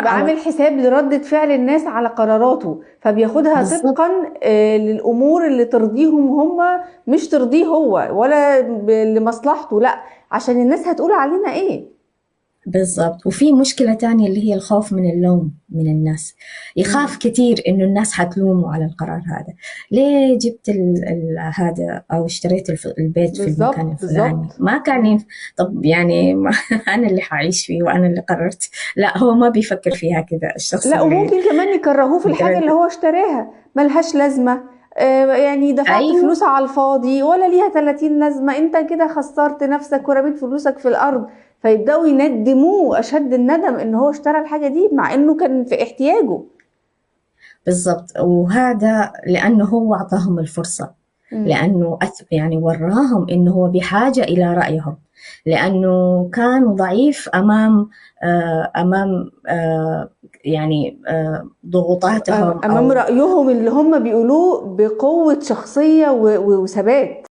يبقى أو عامل حساب لردة فعل الناس على قراراته، فبياخدها بالظبط. طبقا للأمور اللي ترضيهم هم، مش ترضيه هو ولا لمصلحته، لا عشان الناس هتقول علينا ايه. بالضبط. وفي مشكلة تانية اللي هي الخوف من اللوم من الناس. يخاف كثير إنه الناس حتلومه على القرار هذا، ليه جبت هذا أو اشتريت البيت في المكان الفلاني، ما كان طب يعني أنا اللي حعيش فيه وأنا اللي قررت. لا، هو ما بيفكر فيها كذا الشخص لا، اللي وممكن كمان يكرهوه في الحاجة اللي متردد. هو اشتراها، ملهاش لازمة، يعني دفعت فلوس على الفاضي ولا ليها 30 لازمة، انت كده خسرت نفسك ورميت فلوسك في الأرض. فيبدأوا يندموه أشد الندم إن هو اشترى الحاجة دي مع إنه كان في احتياجه. بالضبط. وهذا لأنه هو أعطاهم الفرصة، لأنه وراهم إنه هو بحاجة إلى رأيهم، لأنه كان ضعيف أمام، ضغوطاتهم أمام أو رأيهم اللي هم بيقولوه بقوة شخصية وثبات.